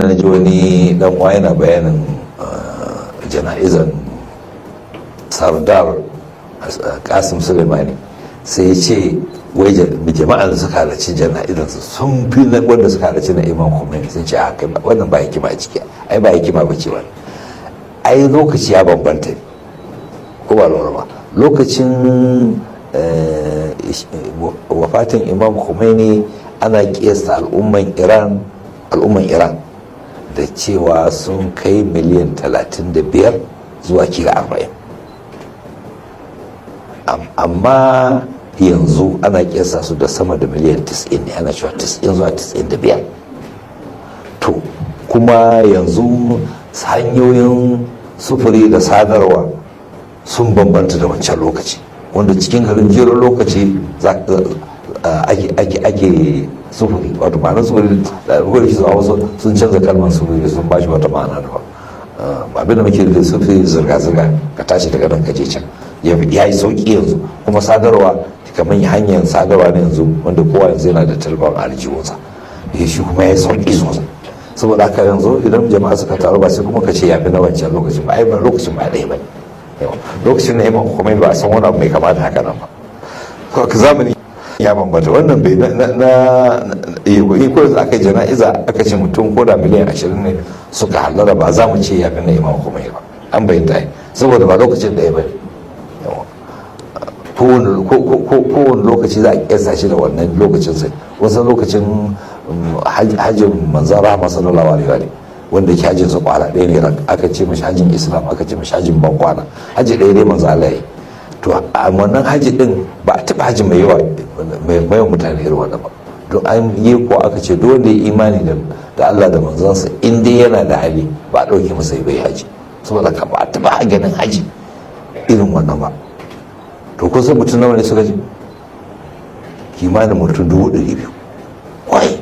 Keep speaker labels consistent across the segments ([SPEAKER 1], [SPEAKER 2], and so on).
[SPEAKER 1] Na ji wani dan uwa yana bayanin jana'izan Sardar Kasim Suleimani, sai ya ce wai jama'an da suka halarci jana'izan sun fi wanda suka halarci na Imam Khomeini. Sun ce a kai, wannan ba hikima a ciki, ai ba hikima ba ce wannan. Ai lokaci ya bambanta ne, ko ba lura ba? Lokacin wafatin Imam Khomeini ana kiyasta al'umman Iran da cewa sun kai miliyan 35 zuwa kila 40, amma yanzu ana kiyasta su da sama da miliyan 90 ne, ana cewa 90 zuwa 95. To kuma yanzu hanyoyin sufuri da sadarwa sun bambanta da wancan lokaci, wanda cikin garin jerin lokaci ake sufuri. Wato ma'anar sufuri da shi, wasu sun canza kalmar sufuri, sun ba shi wata ma'ana daban. Abin da muke da sufuri, zirga-zirga, ka tashi daga nan ka je can, ya yi sauki yanzu. Kuma sadarwa, kamar hanyar sadarwa na yanzu, wanda kowa yanzu yana da telefon a aljihunsa, ya shi kuma ya yi sauki sosai. Saboda haka yanzu idan jama'a suka taru, ba sai kuma ka ce ya fi na wancan lokacin ba. Ai ba lokacin ba ɗaya ba ne. Lokacin na Imam Khomeini ba a san wani abu mai kama da haka nan ba. Ka zamani ya bambanta. Wannan bai na ko yanzu aka yi jana'iza, aka ce mutum ko da miliyan 20 ne suka hallara, ba za mu ce ya fi na Imam Khomeini ba. An bayyanta, saboda ba lokacin da ya bane. Kowane lokaci za a kiyasta shi da wannan lokacin. Sai wasu lokacin hajjin Manzan Rahama sallallahu alaihi wa, wanda ke hajjin sa kwana ɗaya ne, aka ce mashi hajjin Islam, aka ce mashi hajjin ban kwana, hajji ɗaya dai Manzo Allah yi. To a wannan hajji din ba a taɓa hajji mai yawa, mai yawan mutane irin wannan ba. Don an yi ko aka ce duk wanda ya imani da Allah da manzansa, in dai yana da hali, ba a ɗauke masa bai haji. Saboda ka ba a taɓa ganin haji irin wannan ba. To kun san mutum nawa ne suka je? Kimanin mutum 200,000. Wai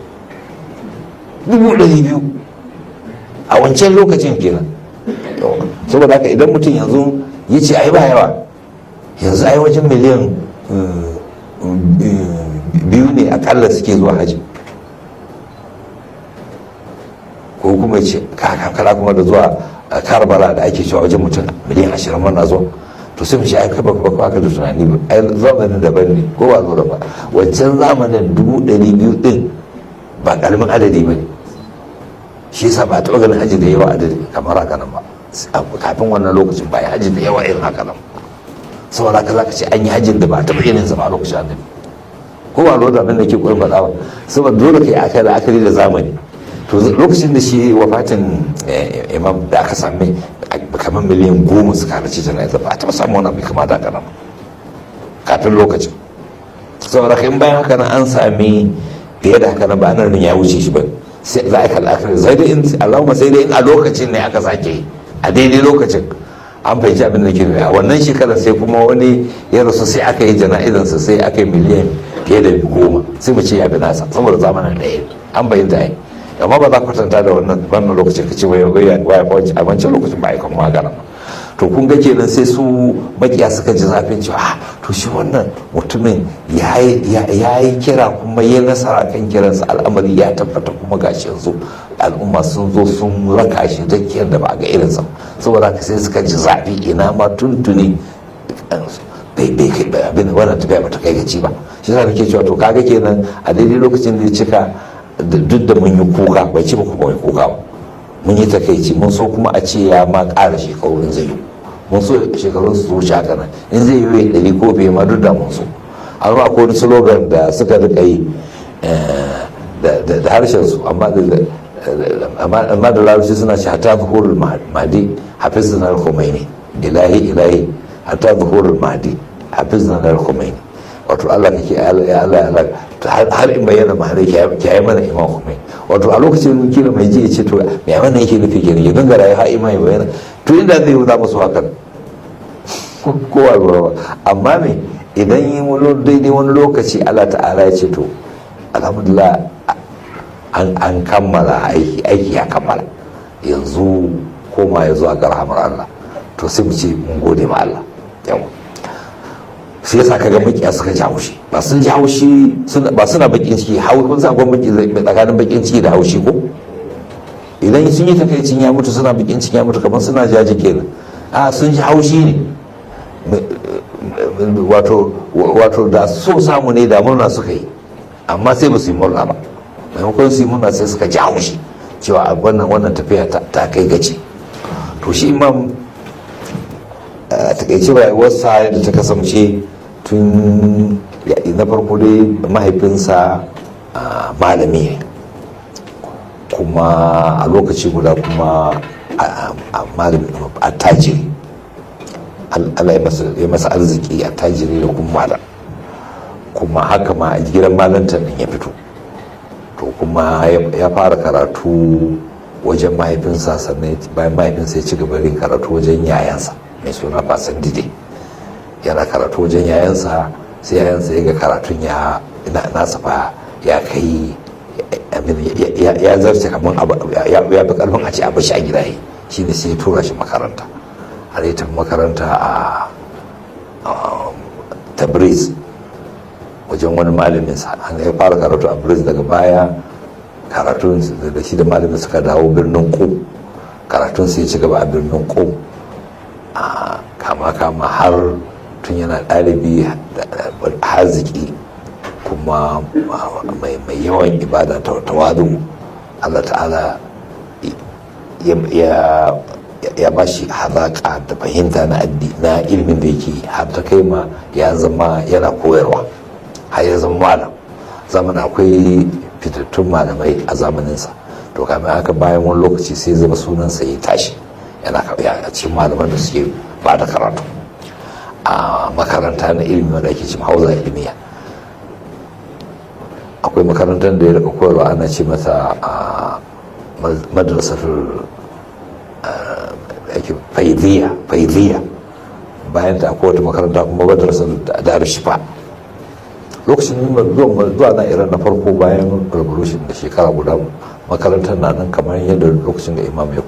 [SPEAKER 1] 200,000 a wancan lokacin kenan. Saboda haka idan mutum yanzu ya ce ai ba yawa, yanzu ai wajen miliyan 2 ne akalla suke zuwa haji, ko kuma ce kakara kuma da zuwa Karbala da ake cewa wajen mutum miliyan 20 mana zuwa, to sai mu ce ai ba ba ka da tunani ba, ai zamanin daban ne, ko ba lura ba? Wancan zamanin 200,000 din ba karamin adadi ba ne. Shi yasa ba taɓa ganin haji da yawa adadi kamar haka nan ba kafin wannan lokacin. Ba ya haji da yawa irin haka nan. Saboda haka zaka ce an yi hajjin da ba taɓa irin sa ba a lokacin Annabi, ko ba lura da abin da ke koyon faɗa ba? Saboda dole kai aka la'akari da zamani. To lokacin da shi wafatin Imam da aka sami kamar miliyan 10 suka halarci jana'iza, ba a taɓa samu wani abu kama da haka nan kafin lokacin. Saboda in bayan haka nan an sami fiye da haka nan, ba nan ya wuce shi ba. Sai za a kalla akari, sai dai in Allahumma, sai dai in a lokacin ne aka sake a daidai lokacin. An fahimci abin da ke nufi? A wannan shekarar sai kuma wani ya rasu, sai aka yi jana'izansa, sai aka yi miliyan fiye da goma, sai mu ce ya fi nasa, saboda zamanin ɗaya. An bayyanta ai. Amma ba za ku kwatanta da wannan lokacin ka ce wai a wancan lokacin ba a yi kan magana ba. To kun ga kenan sai su makiya suka ji zafin cewa to shi wannan mutumin ya yi kira kuma ya nasara kan kiransa, al'amari ya tabbata, kuma gashi yanzu al'umma sun zo sun raka shi rakiyar da ba a ga irinsa. Saboda haka sai suka ji zafi, ina ma tuntuni bai bai abin wannan tafiya ba ta kai gaci ba. Shi yasa nake cewa to kaga kenan a daidai lokacin da ya cika, duk da mun yi kuka, bai ci muku ba kuka ba, mun yi takaici, mun so kuma a ce ya ma ƙara shekarun zai yi, mun so shekarun su wuce haka nan, in zai yi 100 ko fiye ma, duk da mun so. Amma akwai wani slogan da suka rika yi da harshen su, amma da Larabci suna ce: "Hatta zuhurul Mahdi hafizna al-Khomeini, ilahi ilahi, hatta zuhurul Mahdi hafizna al-Khomeini." Wato Allah kake, ya Allah, ya Allah, har in bayyana Mahdi ki yi mana Imam Khomeini. Wato a lokacin kila mai ji ya ce to me wannan yake nufi kenan, ya dinga rayuwa har imam ya bayyana. To inda zai yi, za mu so hakan, kowa lura ba. Amma me idan yi wani daidai wani lokaci Allah ta'ala ya ce to alhamdulillah, an kammala aiki, aiki ya kammala, yanzu koma ya zuwa ga rahamar Allah, to sai mu ce mun gode ma Allah. Yawa, shi yasa kaga makiya suka ji haushi. Ba sun ji haushi ba, suna bakin ciki. Haushi, kun san akwai baki tsakanin bakin ciki da haushi ko? Idan sun yi takaicin ya mutu, suna bakin cikin ya mutu, kamar suna jaji kenan. A sun ji haushi ne. Wato da so samu ne da murna suka yi, amma sai ba su yi murna ba. Maimakon su yi murna, sai suka ji haushi cewa wannan tafiya ta kai gaci. To, shi Imam, a takaice rayuwarsa da ta kasance, tun na farko dai mahaifinsa malami ne, kuma a lokaci guda kuma malami attajiri. Allah ya masa arziki, attajiri da kuma malam. Kuma haka ma a gidan malantar nan ya fito. To, kuma ya fara karatu wajen mahaifinsa, sannan bayan mahaifinsa ya ci gaba da karatu wajen yayansa mai suna Fasandide. Yana karatu wajen yayansa, sai yayansa ya ga karatun ya nasa fa ya kai, ya zarce, kamar ya fi karfin a ce a bashi a gida. Shi ne sai ya tura shi makaranta, har ya tafi makaranta a Tabriz wajen wani malamin sa. Ya fara karatu a Tabriz. Daga baya karatun da shi da malamin suka dawo birnin Qum. Karatun sai ya ci gaba a birnin Qum, a kama kama har tun yana ɗalibi haziki kuma mai yawan ibada, ta tawadu, Allah ta'ala ya ba shi hazaƙa da fahimta na ilimin da yake, har ta kai ma ya zama yana koyarwa, har ya zama malam. Zaman akwai fitattun malamai a zamaninsa. To, kamar haka bayan wani lokaci sai zama sunansa ya tashi, yana a cikin malaman da suke ba da karatu a makaranta na ilimi wanda ake cin hauza ilmiya. Akwai makarantar da ya rika koyarwa, ana ce mata a madrasatul ake Faidhiya. Faidhiya, bayan ta akwai wata makaranta kuma, madrasar Dar Shifa. Lokacin zuwa na Iran na farko bayan revolution da shekara guda, makarantar na nan kamar yadda lokacin da Imam ya